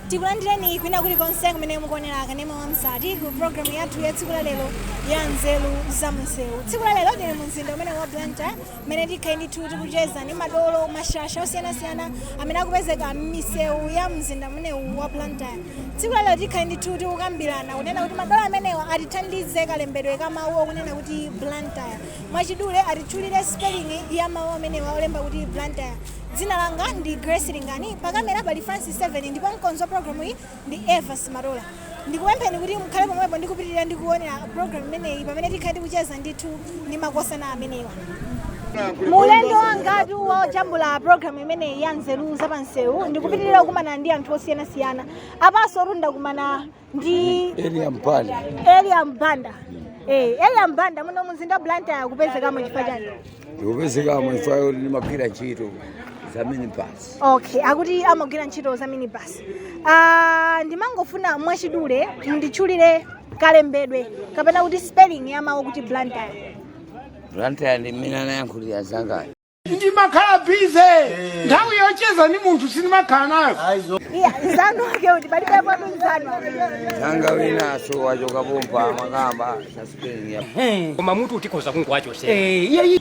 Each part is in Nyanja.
Tikulandireni kwina kulikonse kumene mukuonera kanema wa Mzati ku programu yathu ya tsiku la lero ya Nzeru za Msewu. Tsiku la lero tili mu mzinda umene wa Blantyre, mmene tikhale ndithu tikucheza ndi madolo, mashasha osiyanasiyana amene akupezeka m'misewu ya mzinda umenewu wa Blantyre. Tsiku la lero tikhale ndithu tikukambirana kunena kuti madolo amenewa atithandize kalembedwe ka mawu okunena kuti Blantyre. Mwachidule atitchulire spelling ya mawu amenewa olemba kuti Blantyre. Dzina langa ndi Grace Lingani, pakamera pali Francis 7, ndipo mkonzi wa programu iyi ndi Eva Simatola. Ndikupempheni kuti mukhale pomwepo ndi kupitirira ndi kuonera programu imeneyi pamene tikhale tikucheza ndithu ndi makosana amenewa. Mulendo wangatu wojambula programu imeneyi ya Nzeru Zapamsewu, ndikupitirira kukumana ndi anthu osiyanasiyana. Apanso ndakumana ndi Elia Mbanda. Elia Mbanda. Elia Mbanda, muno mumzinda wa Blantyre kupezekamo chifukwa chani? Ndikupezekamo chifukwa choti ndimagwira ntchito za minibus. Okay, akuti amagwira ntchito za minibus. Ah, ndimangofuna mwachidule munditchulire kalembedwe kapena kuti spelling ya mawu kuti Blantyre. Blantyre ndi mmene anayankhulira zangayo. Ndimakhala busy, nthawi yocheza ndi munthu sindimakhala nayo. Iya, nzanu ake kuti palibepo nzanu. Zanga winaso wachoka pompa makamba za spelling ya Koma mutu utikhoza kungwachosera. Ine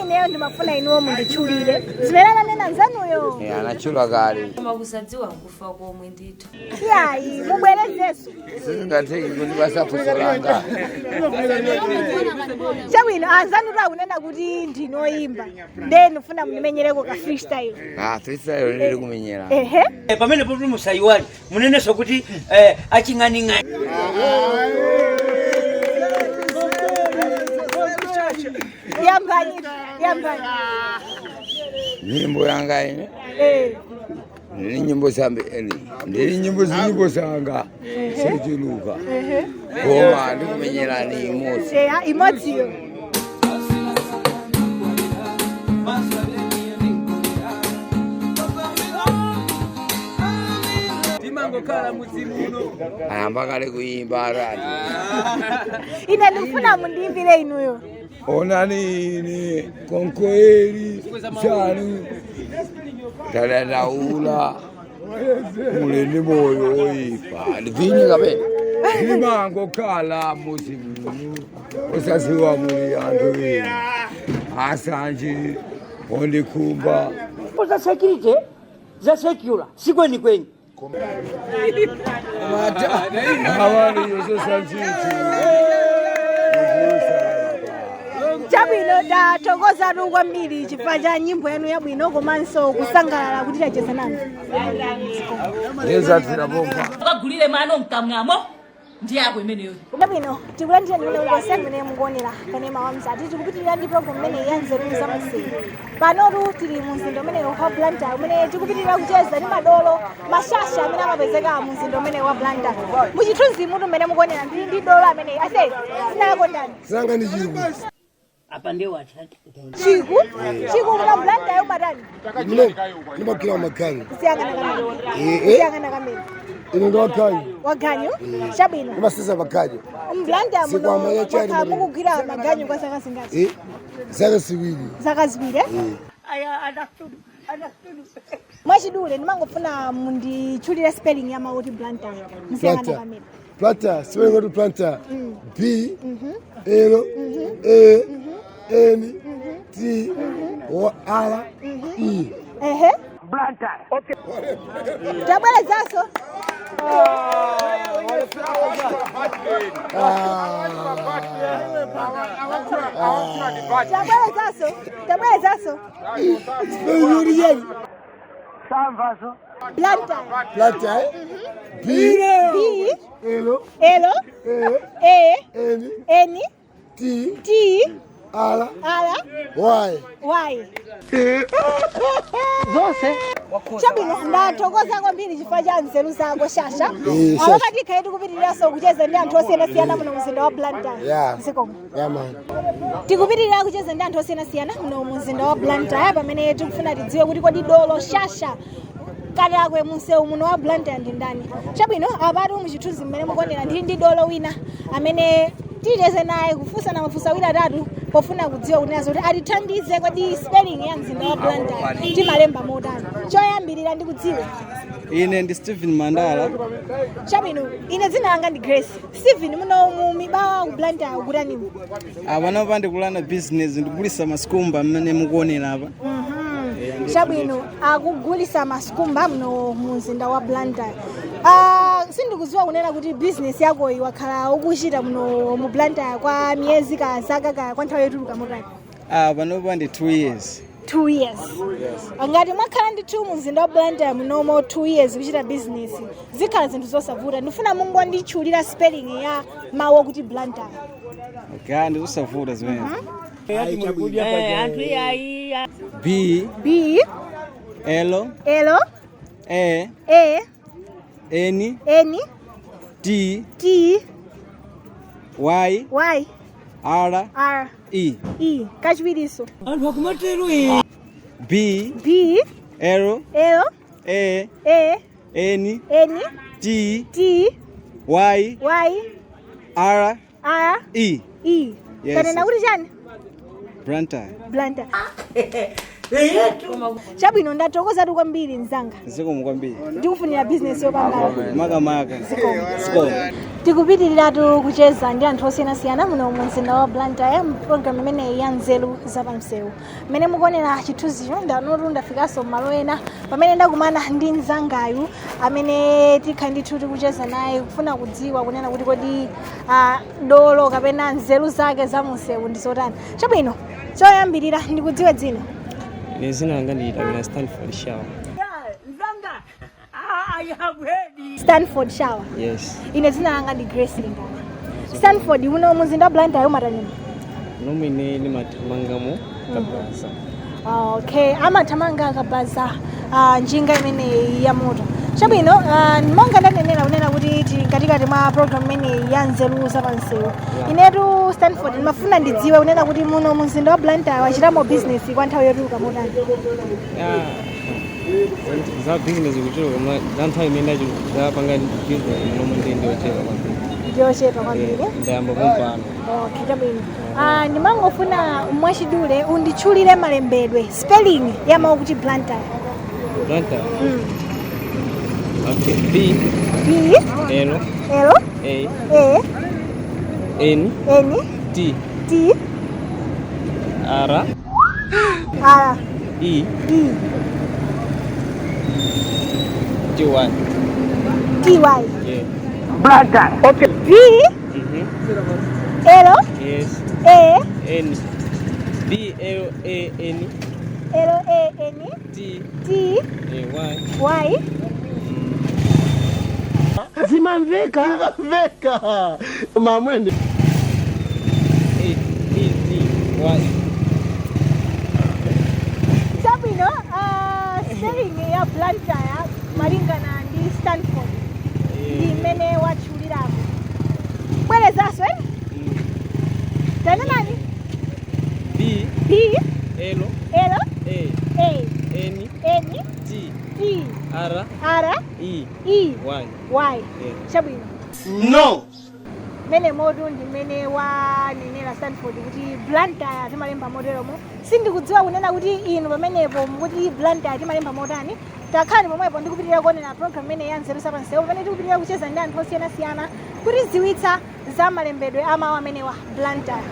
ineyo ndimafuna inuwo munditchulire zimene ananena nzanuyo. Anachula kale. Koma kusadziwa nkufa komwe ndithu. Iyayi, mubwerezenso. Sizingatheki kuti pasafunso langa. Chabwino, anzanu akunena kuti ndinoyimba, nde ndifuna mundimenyereko ka freestyle. Ah, freestyle ndili kumenyera. Ehe. Pamene poti musayiwale munenenso kuti aching'aning'ani. Yambani, yambani. Nyimbo yanga ine ndili nyimbo zambiri, ndili nyimbo, zinyimbo zanga zochuluka, koma ndikumenyerani imodzi. Eya, imodziyo. Timangokhala mudzi muno. Ayamba kale kuyimba arati. Ine ndikufuna mundiyimbire inuyo. Onani ine konkoeri chanu tadandaula muli ndi moyo woyipa ndipinyi kapena ndimangokhala mudzi muno osaziwa muli anthu ena asanje ondikhumba. Za security, za secular sikwenikweni. Awali yososanchithu. Chabwino, tathokozatu kwambiri chifukwa cha nyimbo yanu yabwino komanso kusangalala kuti tacheza nanu. Ndezatira pompa. Ukagulire mano mkamwamo ndi yako imeneyo. Chabwino, tikulandireni kumene kulikonse kumene mukuonera kanema wa Mzati. Tikupitirira ndi program imeneyi ya Nzeru za Msewu. Panotu tili mu mzinda umene wa Blantyre, umene tikupitirira kucheza ndi madolo, mashasha amene amapezeka mu mzinda umene wa Blantyre. Muchithunzi mutu mmene mukuonera, ndili ndi dolo ameneyi. Ase, dzina lako ndani? Zanga ndi Chiku. Apa ndiwo atatu. Chiku, Chiku, kuna Blantyre umatani? Mne ndimagwira maganyu. Siyangana kamene. Eh. Siyangana kamene. Ine ndi waganyu. Waganyu, chabwino. Ndimasesa maganyu. M'Blantyre muno Sikwama ya chali. mwakhala mukugwira maganyu kwa zaka zingati? Zaka 2. Zaka 2, eh? Aya, understood, understood. Mwachidule ndimangofuna munditchulire spelling ya mawu oti Blantyre msiyangana Blantyre. kamene. Blantyre, spelling kuti Blantyre. B L A N T R E. Ehe, tabwerezanso. Tabwerezanso, tabwerezanso. Spelling kuti chani? Blantyre. Blantyre. B B L L A A N N T T R R Y. Y. Zonse. Chabwino, ndathokoza kwambiri chifukwa cha nzeru zako, shasha. Shasha. Apa tikhale tikupitiriranso kucheza ndi anthu osiyanasiyana muno mzinda wa Blantyre. Zikomo. Yeah, man. Tikupitirira kucheza ndi anthu osiyanasiyana muno mumzinda wa Blantyre pamene tikufuna tidziwe kuti kodi dolo, shasha, katakwe munsewu muno wa Blantyre ndi ndani. Chabwino, apatu muchithunzi mmene mukuonera, ndili ndi dolo wina amene ticheze naye kufunsana mafunso awiri atatu pofuna kudziwa kunena kuti atithandize kodi spelling ya mzinda wa Blantyre timalemba motani. Choyambirira, ndikudziwe. Ine ndi Stephen Mandala. Chabwino, ine dzina langa ndi Grace. Stephen, muno mu Mibawa ku Blantyre ukutanimu? Apano ndikulanda business, ndikugulisa masikumba mmene mukuonera apa. Chabwino, akugulisa masikumba muno mu mzinda wa Blantyre. Sindikudziwa kunena kuti business yakoyi wakhala ukuchita muno mu Blantyre kwa miyezi ka zaka ka kwa nthawi yochuluka motani? Panopa ndi 2 years. 2 years. Ngati mwakhala ndithu mu mzinda wa Blantyre munomo 2 years kuchita business, zikhala zinthu zosavuta. Ndifuna mungonditchulira spelling ya mawu okuti Blantyre. Okay, ndizosavuta zimene. B B L L A A N N T T Y Y R R E. E. Kachiwiriso. B B L L A A N N T T Y Y R R E. E. Yes. Kanena kuti chani? Blantyre. Blantyre. Chabwino, ndathokozatu kwambiri mzanga. Zikomo kwambiri. Ndikufunira business yopambana. Makamaka. Zikomo. Tikupitiratu kucheza ndi anthu osiyanasiyana muno mu mzinda wa Blantyre mpulogalamu imeneyi ya nzeru zapamsewu. Mmene mukuonera chithunzicho, ndanotu ndafikanso m'malo ena pamene ndakumana ndi mzangayu amene tikha ndithu tikucheza naye kufuna kudziwa kunena kuti kodi dolo kapena nzeru zake za munsewu ndi zotani. Chabwino, choyambirira ndikudziwe dzina. Ine zina langa ndi Tabina Stanford Shaw. Stanford Shower. Yes. Ine dzina langa ndi Grace Lingana. Stanford, uno mzinda wa Blantyre umatanimo? Nomwe ine ndimathamangamo kabaza. Okay, amathamanga kabaza, njinga imeneyi ya moto. Chabwino, monga ndanenera kunena kuti tili mkatikati mwa program imeneyi ya nzeru zapamsewu. Inetu Stanford ndimafuna ndidziwe kunena kuti muno mu mzinda wa Blantyre wachitamo business kwa nthawi yochuluka motani? Za business kuchuluka za nthawi imene ndapanga business nomwe ndi ndiochepa kwambiri. Ndiochepa kwambiri. Ndayamba pompano. Okay, chabwino. Ndimangofuna mwachidule unditchulire malembedwe, spelling ya mawu kuti Blantyre. Blantyre. Okay. B B L L A A N N T T R R E E T Y. T Y. Yeah. Okay. B L Yes. A N B L A N L A N T T A Y Y. Zimamveka mveka mamwende. A E T Y. Chabwino, spelling ya Blantyre malingana ndi Stanford ndi imene watchulirapo. Bwerezanso, eh? Tanenani. B B L L A A N N T T R R E E Y. Y. Yeah. Chabwino. No. Mene motu ndi mmene wanenera Stanford kuti Blantyre timalemba moteromo. Sindikudziwa kunena kuti inu pamenepo mukuti Blantyre timalemba motani. Takhani pomwepo ndikupitirira kuonera program imene ya nzeru zapamsewu pamene tikupitirira kucheza ndi anthu osiyanasiyana kutidziwitsa za malembedwe a mawu amenewa Blantyre.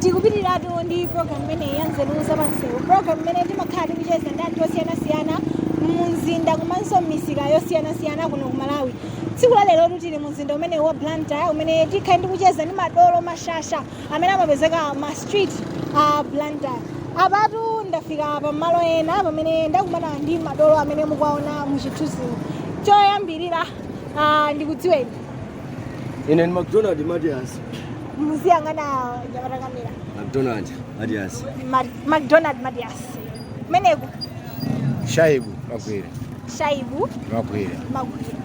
Tikupitiratu ndi program imeneyi ya nzeru zapamsewu, program imene timakhala tikucheza ndi anthu osiyanasiyana mumzinda komanso m'misika yosiyanasiyana kuno ku Malawi. Tsiku la lero tili mu mzinda umene wa Blantyre umene tikhale ndikucheza ndi madolo mashasha amene amapezeka ma street a Blantyre. Apatu ndafika pamalo ena pamene ndakumana ndi madolo amene mukuwaona muchithunzimu. Choyambirira, ndikudziweni. Ine ni McDonald Matias. Muziyang'ana nyamata kamera. McDonald Matias. McDonald Matias. Meneku? Shaibu Magwira. Shaibu Magwira. Magwira.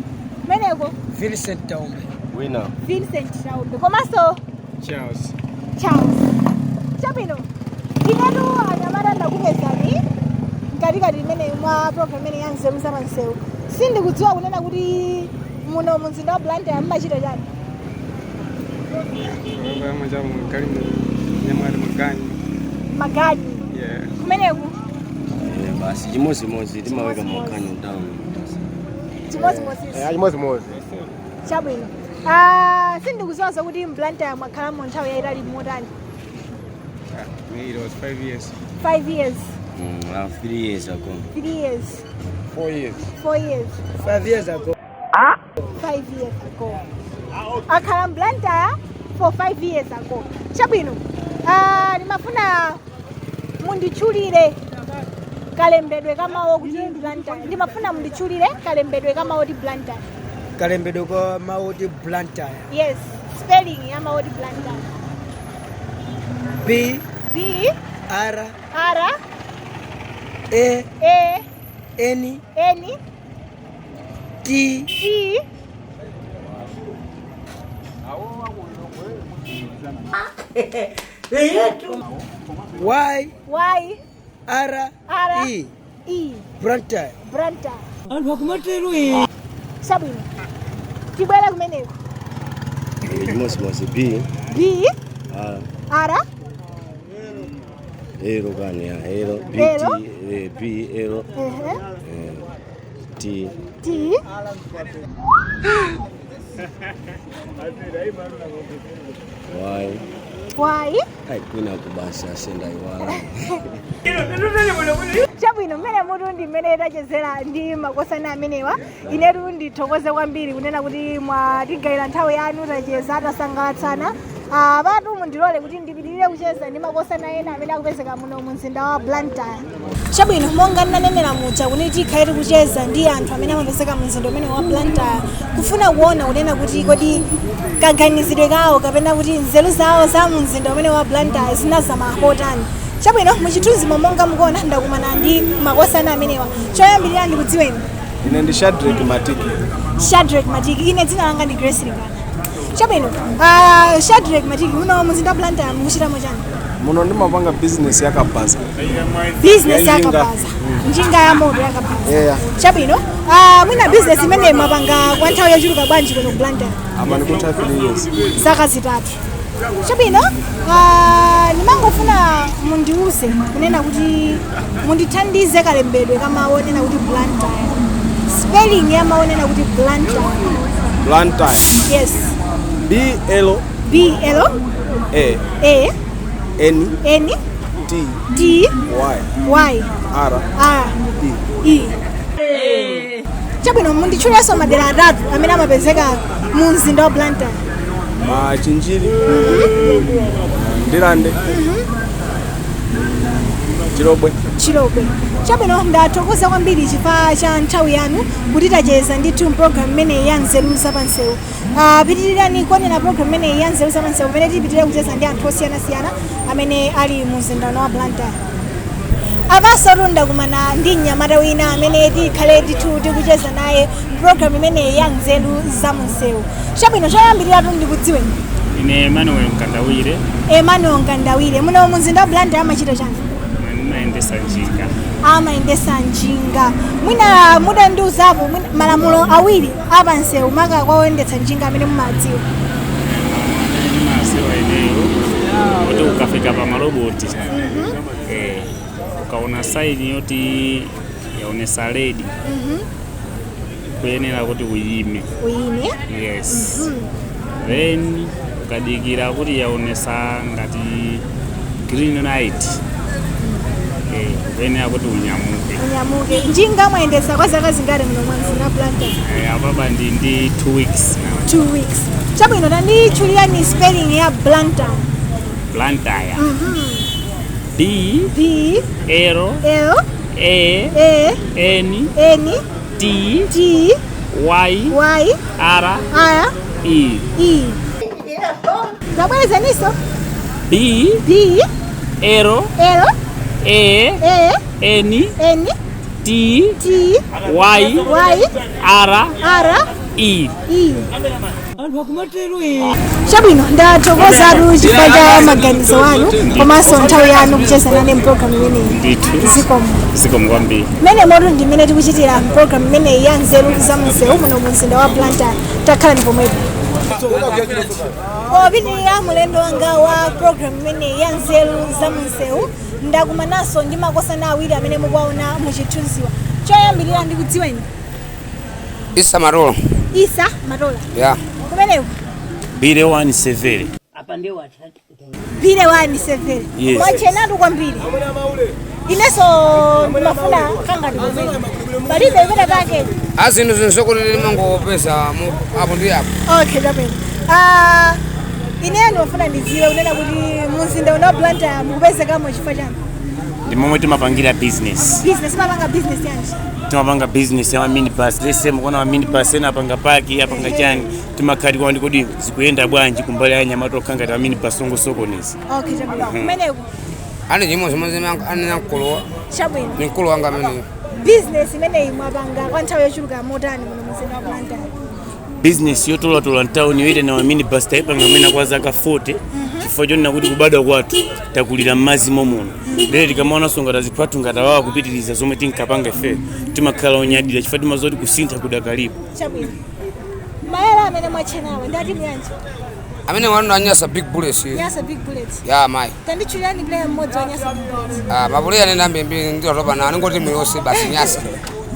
Meneko? Vincent Taumbe. Wina. Vincent Taumbe. Komanso Charles. Charles. Chabwino, inetu anyamata ndakupezani mkatikati imene mwa program imene ya nzeru zapamsewu. Sindikudziwa kunena kuti muno mu mzinda wa Blantyre mmachita chani? Maganyu. Yeah. Kumeneku? Basi chimozimozi timaweka maganyu town. Chimodzimodzi. Chimodzimodzi. Chabwino. Sindikudziwa kuti mBlantyre mwakhalamo nthawi yayitali motani. It was 5 years. 5 years. 3 years ago. 3 years. 4 years. 4 years. 5 years ago. 5 years ago. Akhala mBlantyre for 5 years ago. Chabwino. Ndimafuna munditchulire kalembedwe kamawu kuti Blantyre. Ndimafuna munditchulire kalembedwe kamawu kuti Blantyre. Kalembedwe ka mawu oti Blantyre. Yes, spelling ya mawu oti Blantyre. B B R R A A N N T T Y Y R R E E. Blantyre. Blantyre. Anthu akumatero. Chabwino. Tibwere kumeneko. Chimodzimodzi B B R R L kani ya L B L. T A, B L ehe T T Y. Y. Ai kwina kubasa sindaiwala. Chabwino, mmene mutu ndi mmene tachezera ndi makosana amenewa. Inetu ndithokoze kwambiri kunena kuti mwatigayira nthawi yanu, tacheza, tasangalatsana. Patu mundilole kuti ndipitirire kucheza ndi makosana ena amene akupezeka muno mu mzinda wa Blantyre. Chabwino, monga ndinanenera muja kuti tikhale tikucheza ndi anthu amene amapezeka mu mzinda umene wa Blantyre, kufuna kuona kunena kuti kodi kaganizidwe kawo kapena kuti nzeru zawo za mu mzinda umene wa Blantyre zinazama kotani. Chabwino, muchithunzimo monga mukuona ndakumana ndi makosana amenewa. Choyambirira ndikudziweni. Ine ndi Shadrack Matiki. Shadrack Matiki. Ine dzina langa ndi Grace Lingana. Chabwino, Shadrack Matiki, muno mzinda Blantyre mukuchitamo chani? Muno ndimapanga business ya kabaza. Business Ya ya njinga. kabaza. Njinga ya moto ya kabaza. Yeah. Chabwino, mwina business imene mwapanga kwa nthawi yochuluka bwanji kuno ku Blantyre? Apa ndikutha 3 years. Zaka 3. Chabwino, ndimangofuna mundiuze kunena kuti mundithandize kalembedwe kamawu onena kuti Blantyre. Spelling ya mawu onena kuti Blantyre. Blantyre. Yes. B L B L A A N N T T Y Y R R E. E. Chabwino, munditchulenso madera atatu amene amapezeka mu mzinda wa Blantyre. Machinjiri. Ndirande. Chilobwe. Chilobwe. Chabwino, ndathokoza kwambiri chifukwa cha nthawi yanu kuti tacheza ndithu mpulogalamu imeneyi ya nzeru zapansewu. Pitirirani kuonera pulogalamu imeneyi ya nzeru zapansewu pamene tipitirire kucheza ndi anthu osiyanasiyana amene ali mu mzinda wa Blantyre. Apanso ndakumana ndi mnyamata wina amene tikhale ndithu tikucheza naye mpulogalamu imeneyi ya nzeru zamunsewu. Chabwino, choyambiriratu ndikudziweni. Ine Emmanuel Mkandawire. Emmanuel Mkandawire, muno mu mzinda wa Blantyre amachita chani? Ndimayendesa njinga. Amayendesa njinga. Mwina mutandiuzapo malamulo awiri apansewu maka kwa oyendetsa njinga amene mumadziwa. Ndimadziwa ineyo kuti ukafika pa maroboti ukaona saini yoti yaonesa red, kuyenera kuti uyime. Uyime. Yes. Then ukadikira kuti yaonesa ngati green light, kuyenera kuti unyamuke. Unyamuke. Njinga mwayendesa kwa zaka zingati muno mwa mzinda wa Blantyre? Apapa ndi 2 weeks now. 2 weeks. Chabwino, tanditchulirani spelling ya Blantyre. Blantyre. B B L L A A N N T T Y Y R R E. E. Tabwerezaniso. B B L L A A N N T T Y Y R R E. E. Anthu akumatero. Chabwino, ndathokozatu chifukwa cha maganizo anu komanso nthawi yanu kucheza nane mpulogalamu imeneyi. Ndithu. Zikomo. Zikomo kwambiri. Mmene motu ndi mmene tikuchitira mpulogalamu imeneyi ya nzeru zamunsewu muno mu mzinda wa Blantyre. Takhala ndi pomwepo. Popitirira mulendo wanga wa pulogalamu imeneyi ya nzeru zamunsewu, ndakumananso ndi makosana awiri amene mukuwaona muchithunziwa. Choyambirira ndikudziweni. Isa Matola. Isa Matola. Ya. Kumeneko. Bile 1 severe. Apa ndiye watatu. Bile 1 severe. Yes. Mwachenatu kwambiri. Ineso ndimafuna kangati kumene. Palibe imene take. Azinthu zinsokuti limangopeza apo ndi apo. Okay, chabwino. Ineyo ndimafuna ndidziwe unena kuti mumzinda uno Blantyre mukupezekamo chifukwa chani? Ndi momwe timapangira business. Business mapanga business yanji. Timapanga business ya minibus. Let's say mukuona minibus ena apanga paki, apanga chani. Timakhati kwa ndi kodi zikuyenda bwanji kumbali ya nyama tokha ngati minibus ongosokoneza. Okay, chabwino. Kumeneko. Ani chimwe zimwe ani mkulu. Chabwino. Ni mkulu wanga amene. Business imeneyi mwapanga kwa nthawi yochuluka motani muno mumzinda wa Blantyre? Business yotolatola mtawuni yoite na minibus taipanga mwina kwa zaka 40. Chifukwa chonena kuti kubadwa kwathu takulira m'mazimo muno. Lero tikamaonanso ngati aziphathu ngati awawa kupitiriza zomwe tinkapanga ife timakhala onyadira chifukwa timazoti kusintha kudakalipo. Chabwino. Mayera amene mwachenawa ndi atimu yanji? Amene wanu anyasa Big Bullets. Nyasa Big Bullets. Ya mai. Tanditchulirani player mmodzi wa Nyasa Big Bullets. Mapuleya nena mbembiri nditotopa na ningoti mweyonse basi nyasa.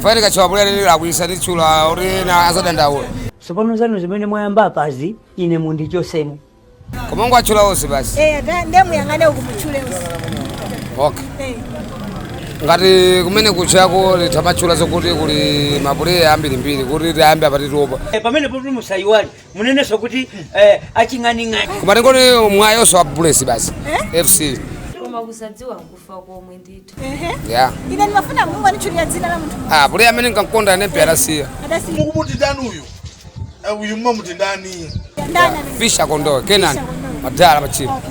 Fairi kachiwa puleya nene lakwisa nditchula kuti na azadandaula. Tsopano zanu zimene mwayamba apazi ine mundichosemo. Koma ngwatchula onse basi. Ndiye muyang'ane uku mutchule onse. Okay. Ngati kumene kuchako lithamachula zokuti kuli mapuleya ambirimbiri kuti tiyambe apatitopa. Pamene potu musayiwale munenenso kuti aching'aning'ani. Koma tingoti mwayonso wa Bullets basi. FC. Koma kusadziwa nkufa komwe ndithu. Ya. Ine ndimafuna Mungu anditchulira dzina la munthu. Puleya amene nkankonda ine mpe adasiya. Adasiya. Mukumuti ndani uyu? Uyu mmamuti ndani? Ndani amene? Fisha Kondowe, Kenan. Madala pachiro.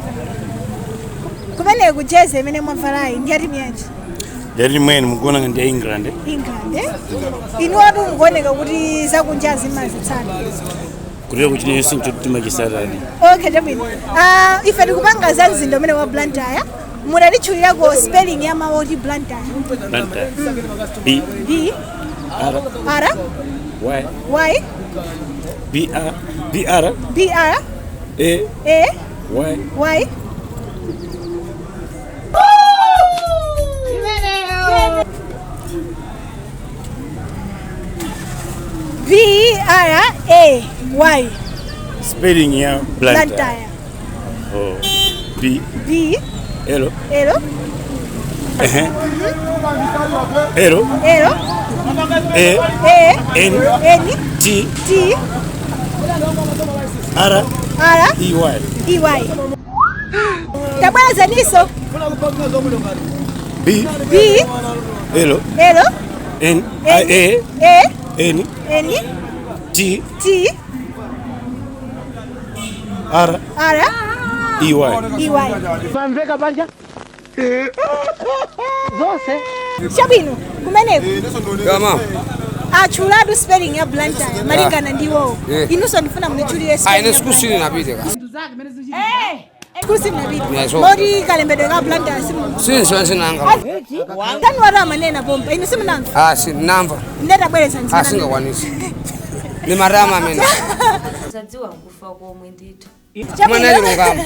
Kumene kujeze imene mwavalayi ndi atimu yanji? Yali mwene mukuona ndi ya England. England, eh? Inu atu mukuoneka kuti zakunja zimazitsana. Kutero kuti sincho timachisatani. Okay, chabwino. Ife tikupanga za mzinda umene wa Blantyre. Munatitchulirako spelling ya mawu oti Blantyre. Blantyre. B B R R Y Y B R B R B R A A Y Y. B R A Y. Spelling ya Blantyre. Blantyre. Oh. B B L L L L A A N N T T R R E Y. E Y. Tabweza niso. B B L L N I A A N N T T R R E Y. E Y. Pamveka panja? Zonse. Chabwino, kumeneko. Kama. Achulatu spelling ya Blantyre malingana ndiwo. Inunso ndifuna mundichulire spelling. Ine sikulu sinapite ka. Sikulu sinapite. Yeah, so- Moti kalembedwe ka Blantyre simu. Sinso sinanga. Tani watu amanena pompa, inu simunamva. Sinamva. Ndetabwereza nzina. Singakwanisi. Ni marama amene. Kusadziwa nkufa komwe ndithu. Mwana chilungamo.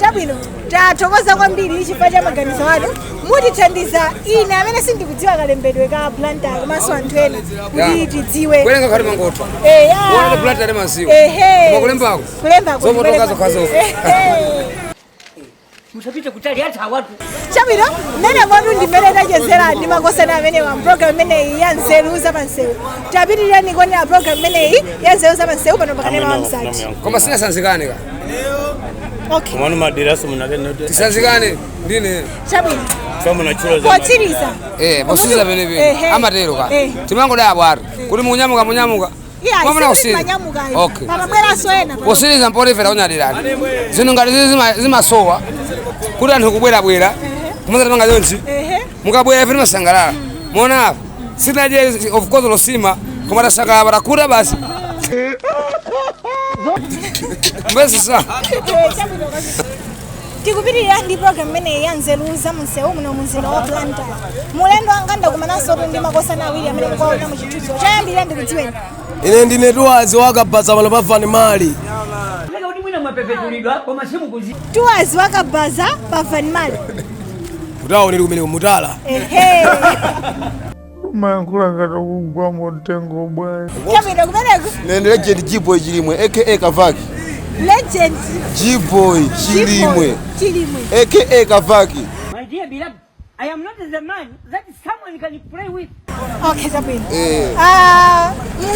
Chabwino, tathokoza kwambiri chifukwa cha maganizo anu. Mutithandiza ine amene sindikudziwa kalembedwe ka Blantyre komanso anthu ena kuti tidziwe. Kuwerenga khali mangotwa. Eya. Kuona Blantyre maziwa. Ehe. Koma kulembako. Kulembako. Zopotoka zokhazoka. Musapite kutali hata watu. Chabwino, mmene kwatu ndimene tachezera ndi makosana amenewa program imeneyi ya nzeru zapansewu. Tapitirirani kuonera program imeneyi ya nzeru zapansewu pano pakanema wa Mzati. Koma sinasanzikane ka. Okay. Komano maderaso munakene kuti Tisanzikane ndine. Chabwino. famunachula za Potsiriza. Posiriza penepene. Ehe. Amatero ka. Timangoda apo ati. Kuti munyamuka munyamuka. Iya, Mwamuna sikuti kusiriza. manyamuka ayi. Okay. Pamabweranso ena. Posiriza mpolifera kunyadirani. Zinthu ngati zizi zimasowa kuti anthu kubwerabwera. Kumazati manga chonchi. Mukabwera ife timasangalala. Muona apa. Sinadye of course losima koma tasangalala patakhuta basi. Mbesisa. Tikupitirira ndi program imeneyi ya nzeru za munsewu muno mumzinda wa Blantyre. Mulendo wanga ndakumananso ndi makosana awiri amene mukuwaona mu chithunzi. Choyambirira ndikudziweni. Ine ndine Tuwazi wakabaza pano pa Vanimali. Kuti mwina mwapepetulidwa koma simukuzi. Tuwazi wakabaza pa Vanimali. Kutaonera kumene kumutala. Ehe. Umayankhula ngati ukugwa mtengo bwana. Chabwino, kumeneko? Nene Legend G-Boy Chilimwe aka Kavaki. Legend G-Boy Chilimwe Chilimwe aka Kavaki. My dear beloved, I am not the man that someone can play with. Okay, chabwino. Eh.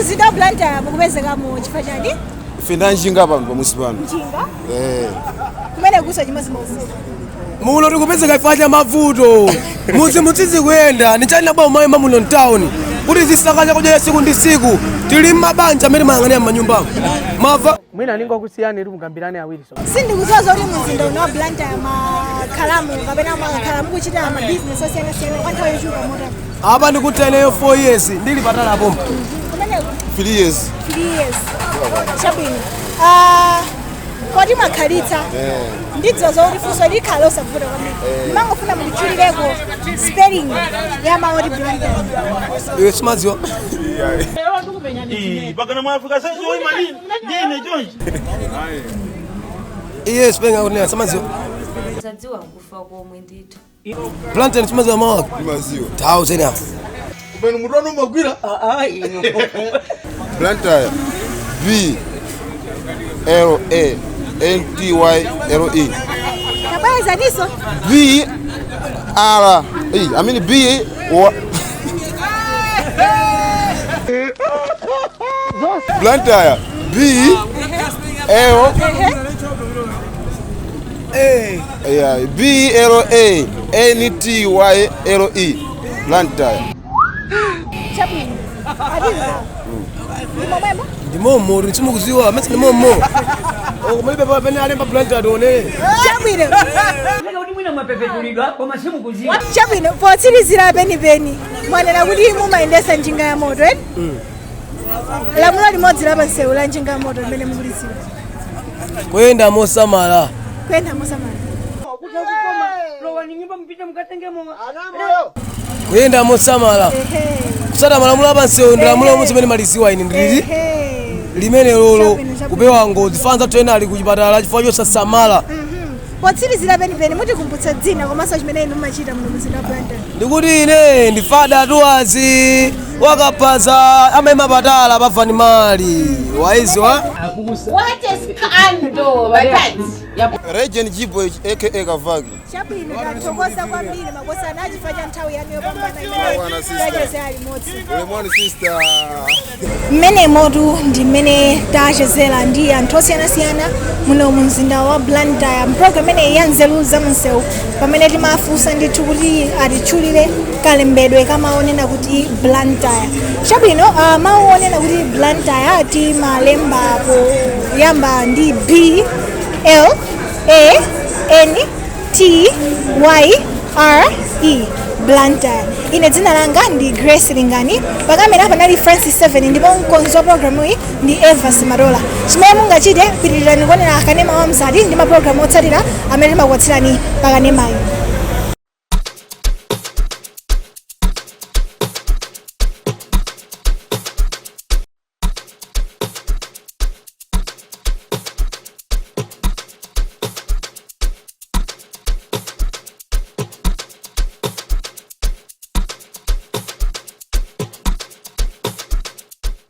Mzinda wa Blantyre mukupezekamo chifukwa chani? Ife ndanjinga pano pamusi pano. Njinga. Eh. Kumene kuso chimozimozi? Muno tikupezeka chifukwa cha mavuto. Muzi mutsizi kuyenda nichanina bwa umayima muno mtawuni kuti zisaka chakudya siku ndi siku. Tili mmabanja amene mayang'anira m'manyumbamo mava. Mwina ningokusiyani iri mugambirane awiri so. Sindikudziwa zoti mzinda uno wa Blantyre makhalamu kapena makhala mukuchita mabizinesi osiyanasiyana kwa nthawi yochuluka motani? Apa ndikuti ineyo 4 years ndili patali apompo. Kumeneko? 3 years. 3 years. Chabwino. Kodi makhalitsa, ndidziwa zoti funso likhala osavuta kwambiri, ndimangofuna munditchulireko spelling ya mawu oti Blantyre. Iwe simadziwa. Pakana mwafika sasa oyima nini ndine chonchi. Iye spelling akunena samadziwa. Kusadziwa nkufa komwe ndithu. Blantyre simadziwa mawaka. Ndimadziwa. Thousand apo. Kumene mutu wanu umagwira. Blantyre B L A N T Y L E. Tabwerezaniso. B R E, I mean B O. Blantyre B L, yeah, B L A N T Y L E, Blantyre. Chabwino, atiza ndi momwemo. Ndimomo simukuziwa amene ndimomo. Kumalibe pamene alemba Blantyre tionere. Chabwino. Kuti mwina mwapepetulidwa koma simukuziwa. Chabwino, potsirizira penipeni, mwanena kuti mumayendesa njinga ya moto, eni lamulo limodzi la pansewu la njinga ya moto limene mukulidziwa? Kuyenda mosamala. Kuyenda mosamala. Lowani nyumba mpite mukatenge mowa. Kuyenda mosamala, kusata malamulo apansewu ndi lamulo lomwe zimene maliziwa ine ndilili limene lolo kupewa ngozi fanza toyena ali kuchipatala chifukwa chosasamala. Potsirizira penipeni, mutikumbutsa dzina komanso chimene inu mumachita muno mzinda wa Blantyre. Ndikuti ine ndi fada tuwazi wakapaza amayima patala pafani mali waiziwa. What a scandal! Legend G-Boy aka Kavaki. Chabwino, tathokoza kwambiri makosana chifukwa cha nthawi yanu yopambana Bwana imene sister. tachezera limodzi. Ulemwani sister. Mmene motu ndi mmene tachezera ndi anthu osiyanasiyana muno mu mzinda wa Blantyre mpulogalamu imeneyi ya Nzeru za Msewu, pamene timafunsa ndithu kuti atitchulire kalembedwe kamaonena kuti Blantyre. Chabwino, mawu onena kuti Blantyre timalemba poyamba ndi B L A N T Y R E, Blantyre. Ine dzina langa ndi Grace Lingani, pakamera panali Francis 7 ndipo mkonzi wa programu iyi ndi Eva Simadola. Chimene mungachite, pitirirani kuonera kanema wa mzati ndi mapulogalamu otsatira amene timakupatsirani pakanemayo.